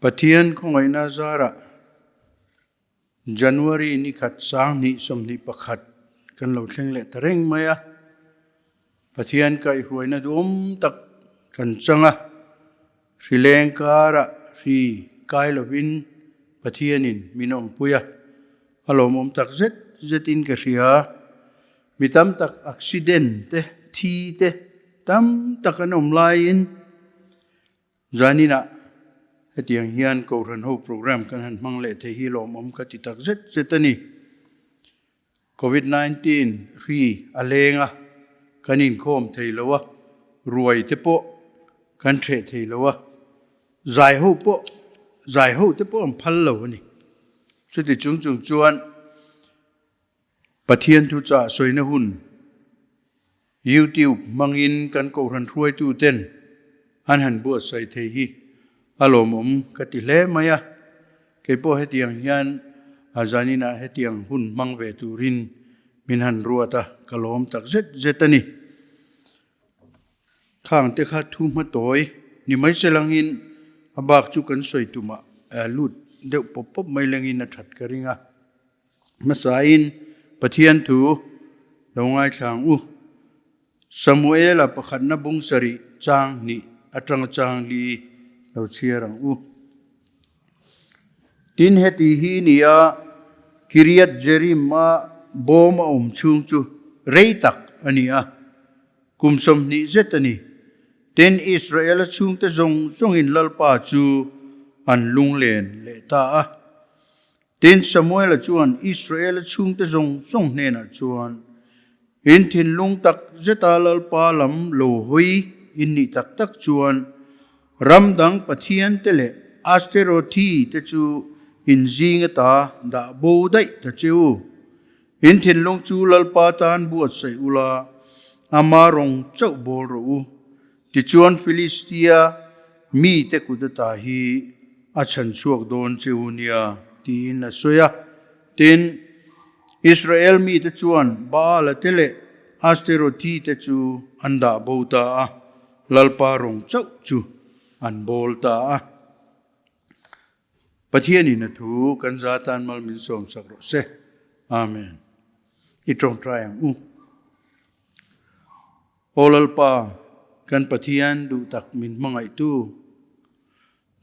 Pathian khawngaihna zarah January ni khat 20 21 kan lo thleng leh ta reng mai a. Pathian kaihhruaina duhawm tak kan chang a, hri leng karah hri kai lovin Pathianin min awmpui a, a lawmawm tak zet zetin ka hria. Mi tam tak accident te, thi te tam tak an awm laiin Zaninah hetiang hian Kohhran ho program kan han hmang leh thei hi lawmawm ka ti tak zet zet a ni. Covid 19 hri a leng a, kan inkhawm thei lo a, ruai te pawh kan hreh thei lo a, zai ho pawh zai ho te pawh an phal lo a ni. Chuti chung chung chuan Pathian thuchah sawina hun YouTube hmangin kan Kohhran hruaituten an han buatsaih thei hi a lawmawm ka ti hle mai a. Kei pawh hetiang hian a zaninah hetiang hun hmang ve turin min han ruat a, ka lawm tak zet zet a ni. Khang te kha thu hma tawi ni mai se langin a bak chu kan sawi tumah lut deuh pawp pawp mai lengin a that ka ring a. Hmasain Pathian thu lo ngaithlang u. Samuela pakhatna bung sarih chang hnih atanga chang li lo chhiar ang u. Tin heti hi nia Kiriath Jearim-a bawm a awm chhung chu rei tak a ni a, kum 20 zet a ni. Tin Israela chhungte zawng zawngin Lalpa chu an lunglen leh ta a. Tin, Samuela chuan Israela chhungte zawng zawng hnenah chuan, In thinlung tak zeta Lalpa lam lo hawi in nih tak tak chuan, ram dang pathiante leh Asterothi te chu in zing ata dah bo daih ta che u. In thinlung chu Lalpa tan buatsaih ula, ama rawng chauh bawl rawh u. Tichuan Filistia mite kut ata hi a chhan chhuak dawn che u nia, tiin a sawi a. Tin, Israel mite chuan Baala te leh Asterothi te chu an dah bo ta a, Lalpa rawng chauh chu an bawl ta a. Pathianin a thu kan za tan mal min sawmsak rawh se. Amen. I tawngtai ang u. Aw Lalpa, kan Pathian duh tak min hmangaihtu,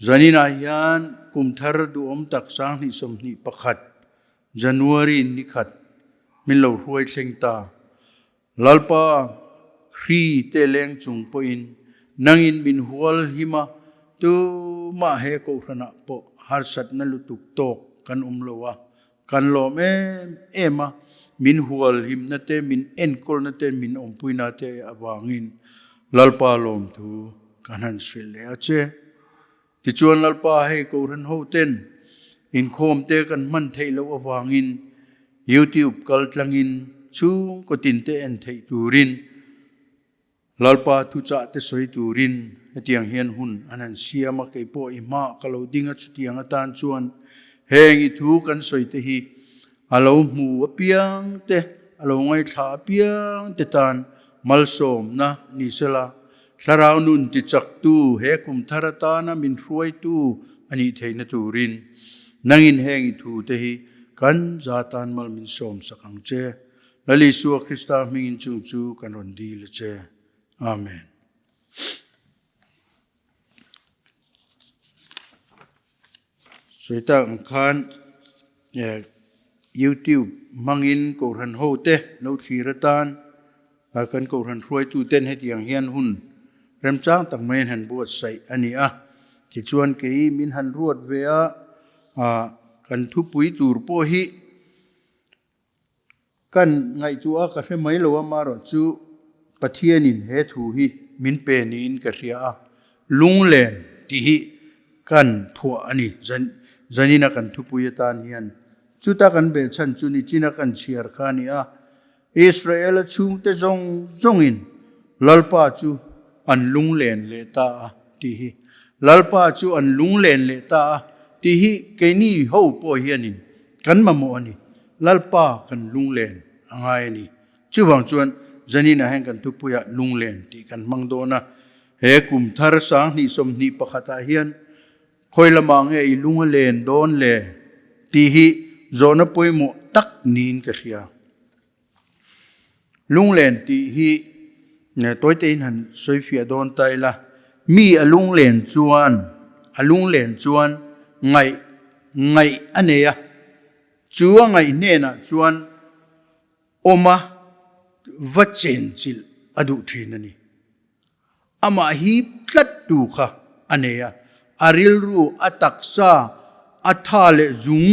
zaninah hian kum thar duhawm tak 2021 January ni khat min lo hruai thleng ta. Lalpa, hri te leng chung pawhin nangin min hual him a, tumah he kohhranah pawh harsatna lutuk tawk kan awm lo a, Kan lawm em em a, min hualhimna te, min enkawlna te, min awmpuina te avangin Lalpa lawmthu kan han hrilh leh a che. Tichuan Lalpa hei Kohhran ho ten inkhawm te kan hman theih loh avangin YouTube kal tlangin chhungkaw tin te en theih turin Lalpa thuchah te sawi turin hetiang hian hun an han siam a, kei pawh i hma ka lo ding a, chutiang atan chuan heng i thu kan sawi te hi a lo hmu apiang te, a lo ngaithla apiang te tan malsawmna ni sela, Thlarau nun tichaktu he kum thar atana min hruaitu a nih theihna turin nangin heng i thu te hi kan za tan mal min sawmsak ang che. Lal Isua Krista hmingin chung chu kan rawn dil a che. Amen. Sawi tak ang khan YouTube hmangin Kohhran ho te lo thlir atan kan Kohhran hruaitu ten hetiang hian hun remchang tak mai an han buatsaih a ni a. Tichuan kei min han ruat ve a, kan thupui tur pawh hi Kan ngaihtuah a ka hre mai lo a, marawh chu Pathianin he thu hi min pe niin ka hria a, lunglen tih hi kan phuah a ni. Zanina kan thupui atan hian chuta kan behchhan chu nichina kan chhiar kha a ni a, Israela chhungte zawng zawngin Lalpa chu an lunglen leh ta a tih hi. Lalpa chu an lunglen leh ta a tih hi keini ho pawh hianin kan mamawh a ni. Lalpa kan lunglen a ngai a ni. Chuvang chuan Zaninah hian kan thupuiah lunglen tih kan hmang dawn a. He kum thar 2021 ah hian Khawi lamah nge i lung a len dawn le? tih hi zawhna pawimawh tak niin ka hria. Lunglen tih hi tawitein han sawifiah dawn ta ila, mi a lunglen chuan a lunglen chuan ngaih ngaih a nei a, chu a ngaih hnenah chuan awma va chenchilh a duh thin a ni. Amah hip tlattu kha a nei a, a rilru, a taksa, a tha leh zung,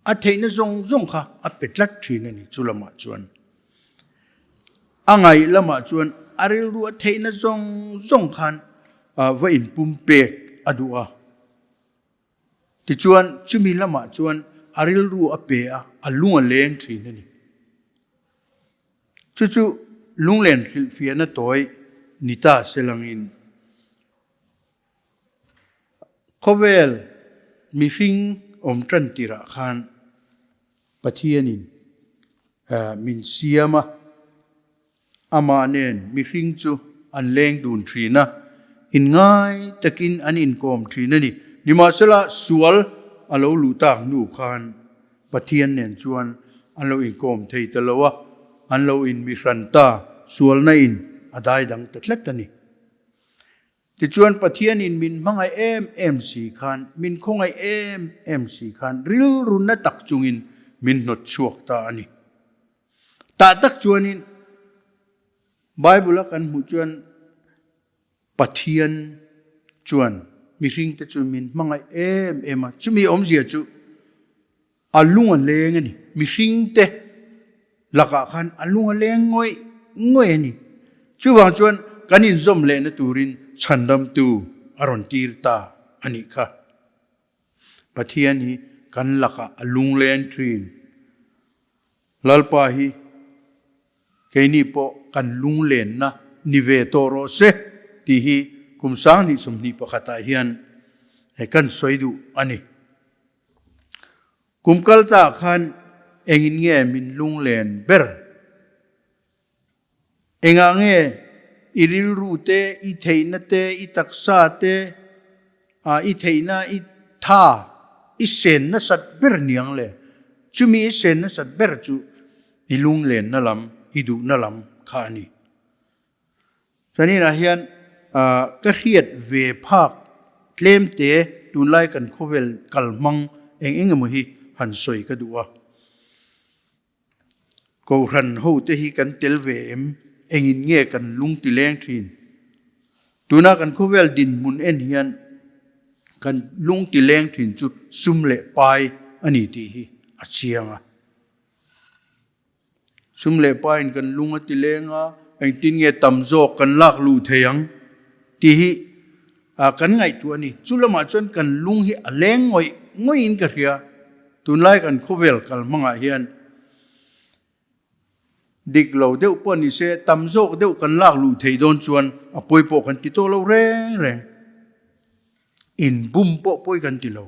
a theihna zawng zawng kha a pe tlat thin a ni. Chu lamah chuan a ngaih lamah chuan a rilru a theihna zawng zawng khan va inpumpek a duh a. Tichuan chumi lamah chuan a rilru a pe a, a lung a leng thin a ni. Chu chu lunglen hrilhfiahna tawi ni ta se langin khawvel mihring awm tan tirah khan Pathianin min siam a. Amah nen mihring chu an leng dun thin a, inngai takin an inkawm thin a ni. Nimahsela, sual a lo luh tak hnu khan Pathian nen chuan an lo inkawm thei ta lo a, an lo inmihran ta, sualna in a dai dang ta tlat a ni. Tichuan Pathianin min hmangaih em em si khan, min khawngaih em em si khan rilru na tak chungin min hnawt chhuak ta a ni. Tah tak chuanin Bible a kan hmuh chuan Pathian chuan mihringte chu min hmangaih em em a, chumi awmzia chu a lung a leng a ni. Mihringte lakah khan a lung a leng ngawih ngawih a ni. Chuvang chuan kan inzawm lehna turin chhandamtu a rawn tir ta a nih kha. Pathian hi kan lakah a lungleng thin. Lalpa hi keini pawh kan lunglenna ni ve tawh rawh se tih hi kum 2021 ah hian kan sawi duh a ni. Kum kal ta khan engin nge min lunglen ber? Engah nge i rilru te, i theihna te, i taksa te, i theihna i tha i sen nasat ber niang le? Chumi i sen nasat ber chu i lunglenna lam, i duhna lam kha a ni. Chuaninah hian ka hriat ve phak tlem te tunlai kan khawvel kalhmang eng eng emaw hi han sawi ka duh a. Kohhran hote hi kan tel ve em? Engin nge kan lung ti leng thin? Tuna kan khawvel dinhmun en hian kan lung ti leng thin chu sum leh pai a ni tih hi a chiang a. Sum leh paiin kan lung a ti leng a, engtin nge tam zawk kan lak luh thei ang tih hi kan ngaihtuah a ni. Chu lamah chuan kan lung hi a leng ngawih ngawihin ka hria. Tunlai kan khawvel kal hmangah hian dik lo deuh pawh ni se, tam zawk deuh kan lak luh theih dawn chuan a pawi pawh kan ti tawh lo reng reng. Inbum pawh pawi kan ti lo.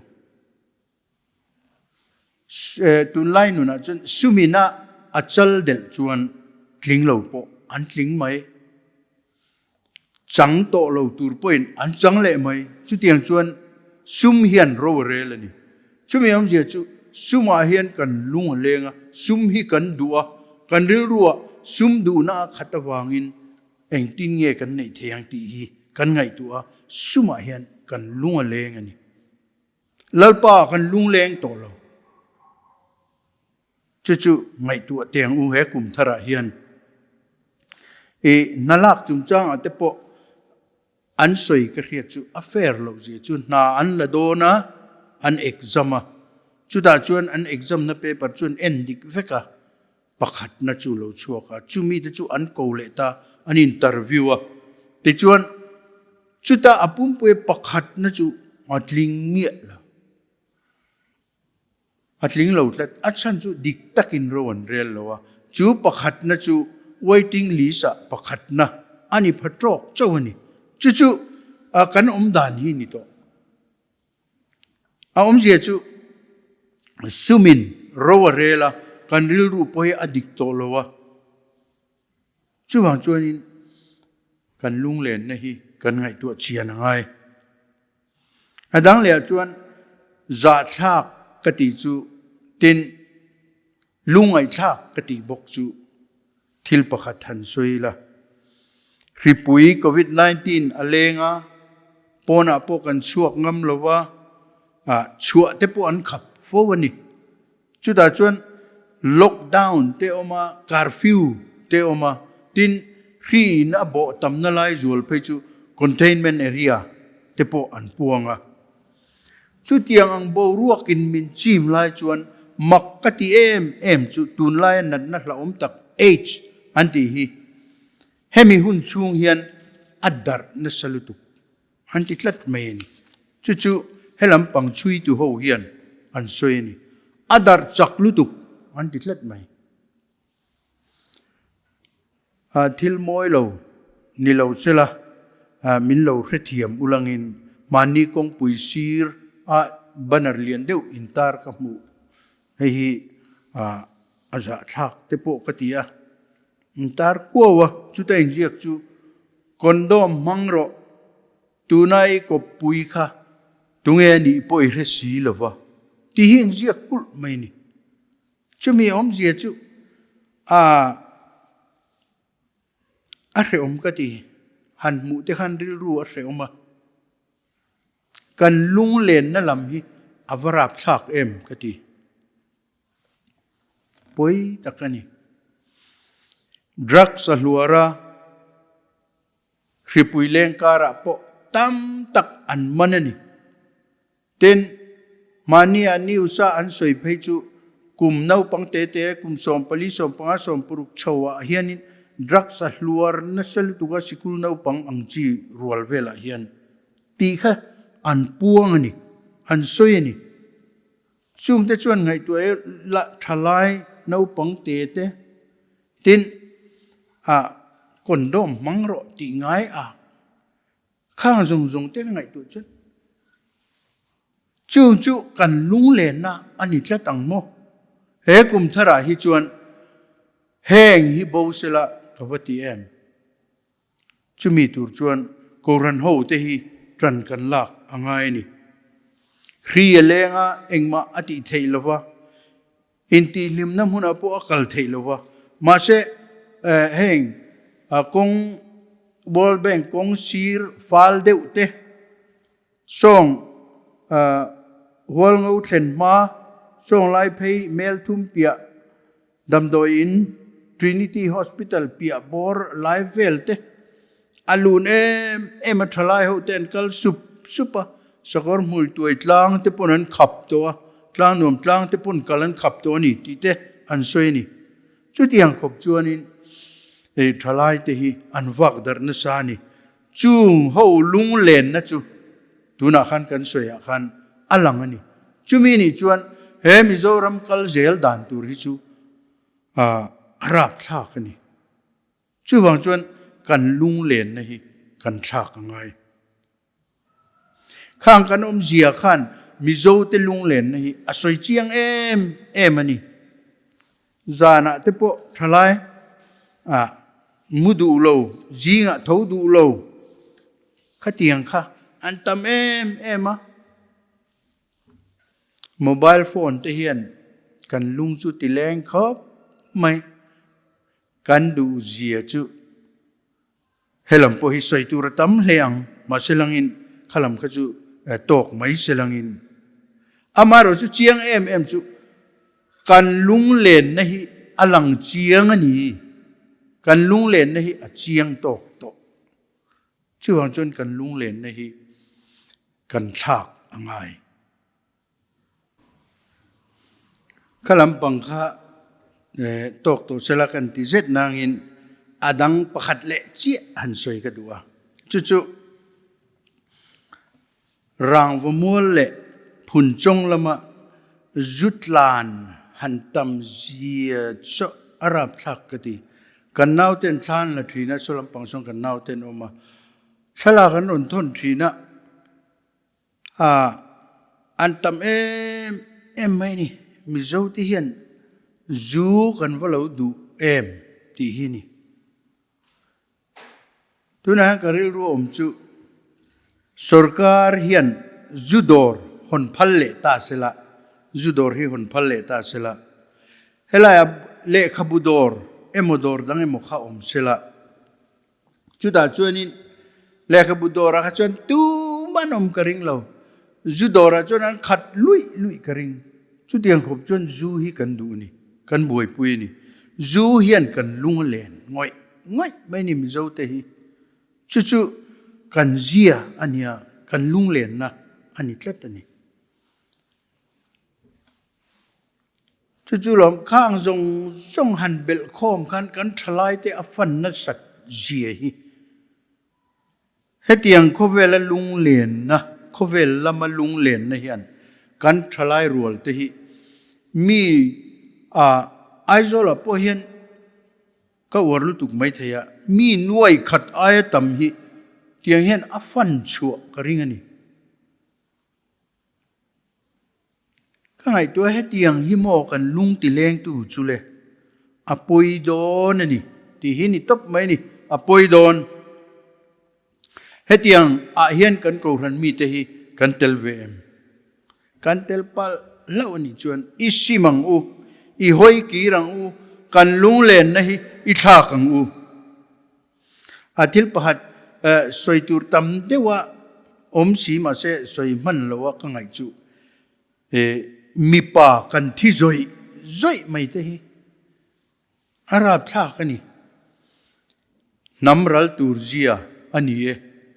Tunlai nunah chuan sumina a chal delh chuan tling lo pawh an tling mai. Chang tawh lo tur pawhin an chang leh mai. Chutiang chuan sum hian ro a rel a ni. Chumi awmzia chu sumah hian kan lung a leng a, sum hi kan duh a, kan rilruah sum duhna a khat avangin engtin nge kan neih thei ang tih hi kan ngaihtuah a, sumah hian kan lung a leng a ni. Lalpa kan lungleng tawh lo. Chu chu ngaihtuah teng u he kum tharah hian i hna lak chungchangah te pawh an sawi ka hriat chu a fair loh zia chu hna an la dawn a, an exam a, chutah chuan an exam na paper chu an en dik vek a, pakhatna chu lo chhuak a, chumi te chu an ko leh ta, an interview a, tichuan chutah a pumpuia pakhatna chu a tling miah lo. A tling lo tlat. A chhan chu dik takin ro an rel lo a, chu pakhatna chu waiting list ah pakhatna a ni pha tawk chauh a ni. Chu chu kan awm dan hi ni tawh. A awmzia chu sumin ro a rel a, kan rilru pawh hi a dik tawh lo a. Chuvang chuanin kan lunglenna hi kan ngaihtuah chian a ngai. A dang leh ah chuan zahthlak ka tih chu tin lungngaihthlak ka tih bawk chu thil pakhat han sawi la. Hripui Covid 19 a leng a, pawnah pawh kan chhuak ngam lo va, chhuah te pawh an khap fo a ni. Chutah chuan lockdown te awm a, curfew te awm a, tin hri in a bawh tamna lai zual phei chu containment area te pawh an puang a. Chutiang ang boruak in min chim lai chuan mak ka ti em em chu tunlaia natna hlauhawm tak AIDS an tih hi hemi hun chhung hian a darh nasa lutuk. An ti tlat mai a ni. Chu chu helam pang chhuitu ho hian an sawi a ni. A darh chak lutuk an ti tlat mai. Thil mawi lo ni lo sela min lo hrethiam ulangin mahni kawngpui sir a banner lian deuh intar ka hmuh. Hei hi a zahthlak te pawh ka ti a. Intar kuau a, chuta inziak chu Condom hmang rawh, tuna i kawppui kha tunge a nih pawh i hre si lo va, tih hi inziak kulh mai ni. Chumi awmzia chu a a hrehawm ka ti, han hmuh te khan rilru a hrehawm a, kan lunglenna lam hi a va rapthlak em ka ti. Pawi tak a ni. Drugs a hluar a, hripui leng karah pawh tam tak an man a ni. Tin, mahnia news a an sawi phei chu kum naupang te te, kum 14, 15, 16 chho ah hianin drugs a hluar nasa lutuk a sikul naupang ang chi rual velah hian tih kha an puang a ni, an sawi a ni. Chungte chuan ngaihtuah e la thalai naupang te te tin a condom hmang rawh tih ngai a khang zawng zawng te ka ngaihtuah chuan chung chu kan lunglenna a ni tlat ang maw? He kum tharah hi chuan heng hi bo sela ka va ti em? Chumi tur chuan Kohhran ho te hi ṭan kan lak a ngai a ni. Hri a leng a, engmah a tih theih lo va, intihhlimna hmunah pawh a kal theih lo va. Mahse, heng kawng World Bank kawng sir fal deuh te, sawng Hualngo thlen hma, sawng lai phei mel thum piah, Damdawi in Trinity Hospital piah bawr lai vel te a lun em em a thalai ho te an kal sup sup a, sakawr hmui tuai tlang te pawn an khap tawh a, tlang nuam tlang te pawn kal an khap tawh a ni tih te an sawi a ni. Chutiang khawp chuanin hei thalai te hi an vak darh nasa a ni. Chung ho lunglenna chu tunah khan kan sawiah khan a lang a ni. Chumi nih chuan he Mizoram kal zel dan tur hi chu a rapthlak a ni. Chuvang chuan kan lunglenna hi kan thlak a ngai. Khang kan awmzia khan Mizote lunglenna hi a sawi chiang em em a ni. Zanah te pawh thalai ah mu duh lo, zingah tho duh lo khatiang kha an tam em em a. Mobile phone te hian kan lung chu ti leng khawp mai. Kan duh zia chu Helam pawh hi sawi tur a tam hle ang, mahse langin khalam kha chu tawk mai se langin. Amaherawh chu chiang em em chu kan lunglenna hi a lang chiang a ni, kan lunglenna hi a chiang tawk tawh. Chuvang chuan kan lunglenna hi kan thlak a ngai. Kha lampang kha tawk tawh sela kan ti zet nangin a dang pakhat leh chiah han sawi ka duh a. Chu chu rangva mual leh phunchawng lama zu tlan han tam zia chu a rapthlak ka ti. Kan nauten thla an la thin a, saw lampang sawn kan nauten awm a, thlalak an rawn thawn thin a. A, an tam em em mai ni. Mizo te hian zu kan va lo duh em tih hi ni. Tunah hian ka rilru awm chu sorkar hian zu dawr hawn phal leh ta sela, zu dawr hi hawn phal leh ta sela, helaiah lehkhabu dawr emaw dawr dang emaw kha awm sela, Chutah chuanin lehkhabu dawrah kha chuan tuman awm ka ring lo. Zu dawrah chuan an khat luih luih ka ring. Chutiang khawp chuan zu hi kan duh a ni, kan buaipui a ni. Zu hian kan lung a len ngawih ngawih mai a ni Mizote hi. Chu chu kan zia a nia, kan lunglenna a ni tlat a ni. Chu chu lawm khang zawng zawng han belh khawm khan kan thalaite a fan nasat zia hi. Hetiang khawvela lunglenna, khawvel lama lunglenna hian kan thalai rual te hi mi a Aizawlah pawh hian ka uar lutuk mai thei a, mi nuai khat aia tam hi tiang hian a fan chhuah ka ring a ni. Ka ngaihtuah hetiang hi maw kan lung ti lengtu chu le, a pawi dawn a ni tih hi ni tawp mai a ni, a pawi dawn. Hetiang ah hian kan kohhran mite hi kan tel ve em? Kan tel palh hlauh a nih chuan i sim ang u, i hawi kir ang u, kan lunglenna hi i thlak ang u. A thil pakhat sawi tur tam deuha awm si mahse sawi hman loha ka ngaih chu mipa kan thi zawih zawih mai te hi a rapthlak a ni. Hnam ral tur zia a ni e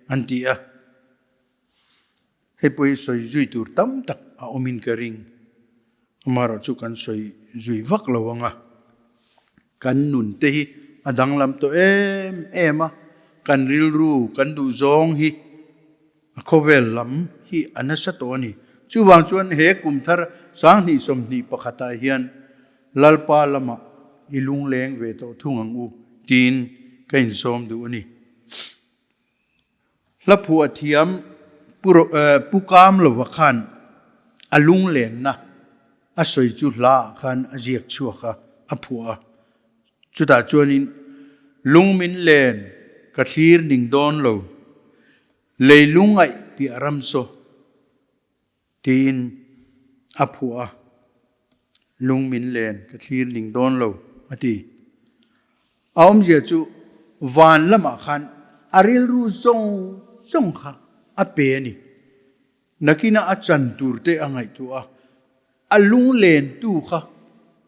an ti a. Hei pawh hi sawi zui tur tam tak a awmin ka ring. Amaherawh chu kan sawi zui vak lo ang a. Kan nun te hi a danglam tawh em em a, kan rilru, kan duhzawng hi a khawvel lam hi a nasa tawh a ni. Chuvang chuan he kum thar 2021 ah hian Lalpa lamah i lungleng ve tawh thung ang u tiin ka insawm duh a ni. Hla phuah thiam Pu Kamlova khan a lunglenna a sawi chu hla ah khan a ziak chhuak a, a phuah a. Chutah chuanin, Lung min len ka thlir ning dawn lo, lei lungaih piah ram saw. Tiin a phuah a, lung min len ka thlir ning dawn lo a ti. A awmzia chu van lamah khan a rilru zawng zawng kha a pe a ni. Nakina a chan tur te a ngaihtuah a, a lunglentu kha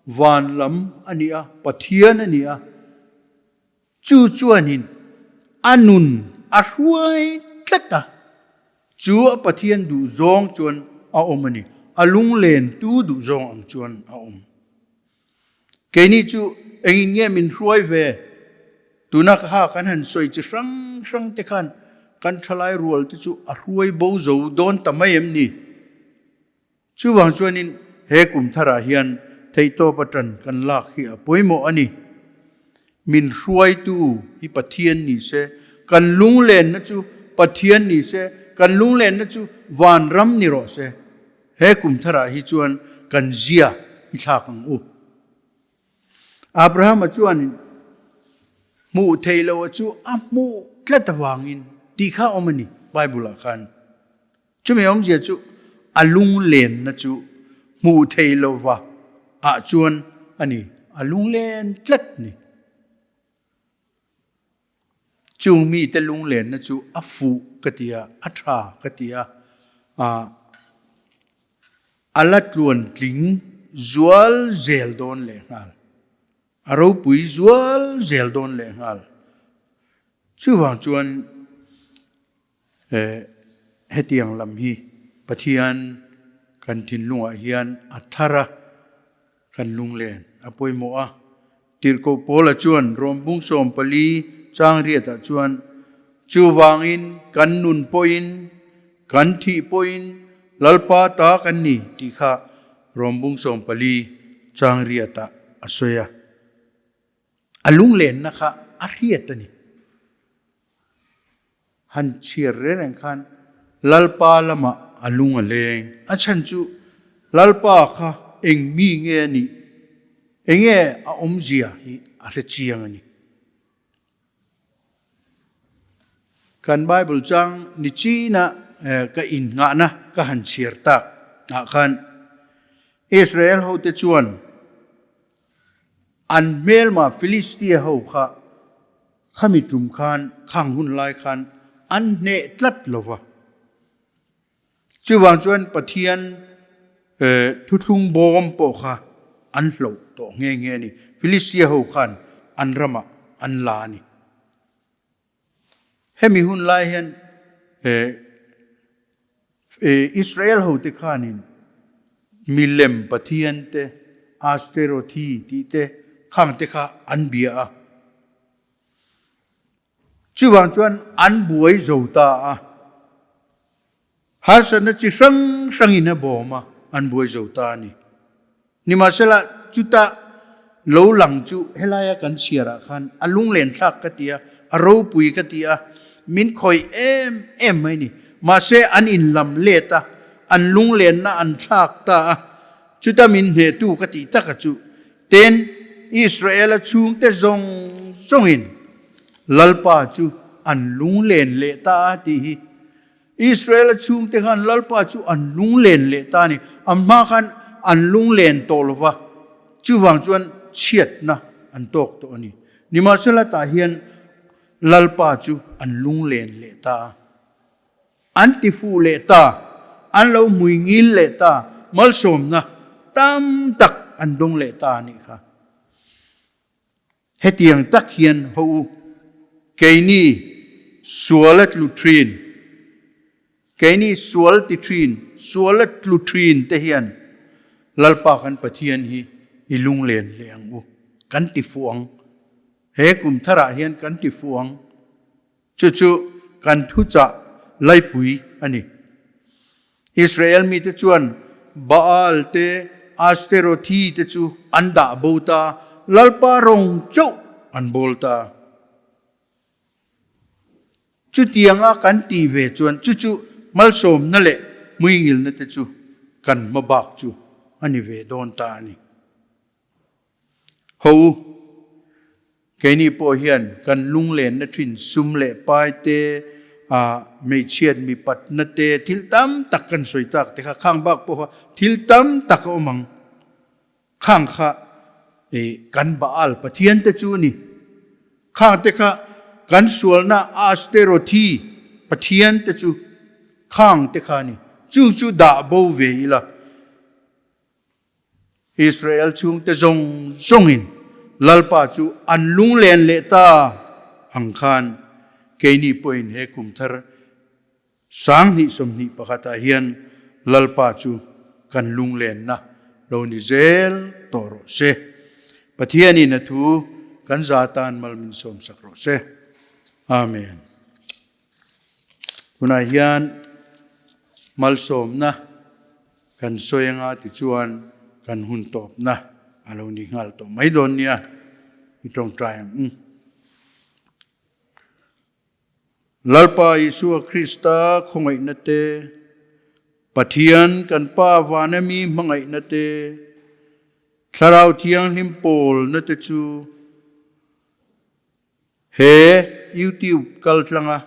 van lam a ni a, Pathian a ni a. Chu chuanin a nun a hruai tlat a, chu a Pathian duhzawng chuan a awm a ni, a lunglentu duhzawng ang chuan a awm. Keini chu engin nge min hruai ve? Tuna ka ha kan han sawi chi hrang hrang te khan kan thalai rual te chu a hruai bo zo dawn ta mai em ni? Chuvang chuanin he kum tharah hian theihtawp atan kan lak hi a pawimawh a ni. Min hruaitu hi Pathian ni se, kan lunglenna chu Pathian ni se, kan lunglenna chu vanram ni rawh se. He kum tharah hi chuan kan zia i thlak ang u. Abrahama chuan hmuh theih loh chu a hmuh tlat avangin tih kha a awm a ni Bible-ah khan. Chumi awmzia chu a lunglenna chu hmuh thei lova ah chuan a ni, a lunglen tlat ni. Chung mite lunglenna chu a fuh ka ti a, a tha ka ti a, a la tluantling zual zel dawn lehnghal. A ropui zual zel dawn lehnghal. Chuvang chuan Hetiang lam hi Pathian kan thinlungah hian a thar a, kan lunglen a pawimawh a. Tirhkoh Paula chuan Rom bung 14 chang riatah chuan, Chuvangin kan nun pawhin, kan thih pawhin Lalpa ta kan ni tih kha Rom bung 14 chang riatah a sawi a. A lunglenna kha a hriat a ni. Han chhiar reng reng khan Lalpa lamah a lung a leng. A chhan chu Lalpa kha eng mi nge a nih, enge a awmzia hi a hre chiang a ni. Kan Bible chang ni chinah ka innghahna ka han chhiar tak ah khan Israel hote chuan an hmelma Philistia ho kha khami tum khan khang hun lai khan an hneh tlat lo va. Chuvang chuan Pathian thuthlung bawm pawh kha an hloh tawh nghe nghe a ni. Philistia ho khan an ramah an la a ni. Hemi hun lai hian Israel hote khanin milem pathian te, Asterothi tih te khang te kha an bia a. Chuvang chuan an buai zo ta a. Harsatna chi hrang hrangin a bawm a, an buai zo ta a ni. Nimahsela, chuta lo lang chu helaia kan chhiarah khan a lunglen thlak ka ti a, a ropui ka ti a, min khawih em em mai ni. Mahse, an inlam let a, an lunglenna an thlak ta a, chuta min hnehtu ka tih taka chu ten Israela chhungte zawng zawngin Lalpa chu an lunglen leh ta a tih hi. Israela chhungte khan Lalpa chu an lunglen leh ta a ni. An hma khan an lunglen tawh lo va, chuvang chuan chhiatna an tawk tawh a ni. Nimahsela tah hian Lalpa chu an lunglen leh ta a, an tifuh leh ta, an lo hmui ngil leh ta, malsawmna tam tak an dawng leh ta a nih kha. Hetiang tak hian ho u, keini sual a tlu thin, keini sual ti thin, sual a tlu thin te hian Lalpa kan Pathian hi i lunglen leh ang u, kan ti fuh ang. He kum tharah hian kan ti fuh ang. Chu chu kan thuchah laipui a ni. Israel mite chuan Baal te, Asterothi te chu an dah bo ta, Lalpa rawng chauh an bawl ta. Chutianga kan tih ve chuan chu chu malsawmna leh hmuingilna te chu kan hmabak chu a ni ve dawn ta a ni. Ho u, keini pawh hian kan lunglenna thin sum leh pai te, hmeichhiat mipatna te, thil tam tak kan sawi tak te kha khang bak pawha thil tam tak a awm ang. Khang kha kan Baal Pathian te chu a ni. Khang te kha kan sualna Asterothi Pathian te chu khang te kha a ni. Chu chu dah bo ve ila. Israel chhungte zawng zawngin Lalpa chu an lunglen leh ta ang khan keini pawhin he kum thar 2021 ah hian Lalpa chu kan lunglenna lo ni zel tawh rawh se. Pathianin a thu kan za tan mal min sawmsak rawh se. Amen. Tunah hian malsawmna kan sawi anga tichuan kan hun tawpna a lo ni nghal tawh mai dawn nia i tawngtai ang u. Lalpa Isua Krista khawngaihna te, Pathian kan Pa vana mi hmangaihna te, Thlarau Thianghlim pawlna te chu He YouTube kaltlanga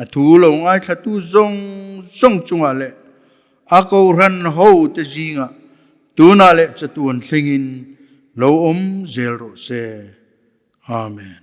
a thu lo ngaithlatu zawng zawng chungah leh a kohhran hote zingah tunah leh chatuan thlengin lo awm zel rawh se. Amen.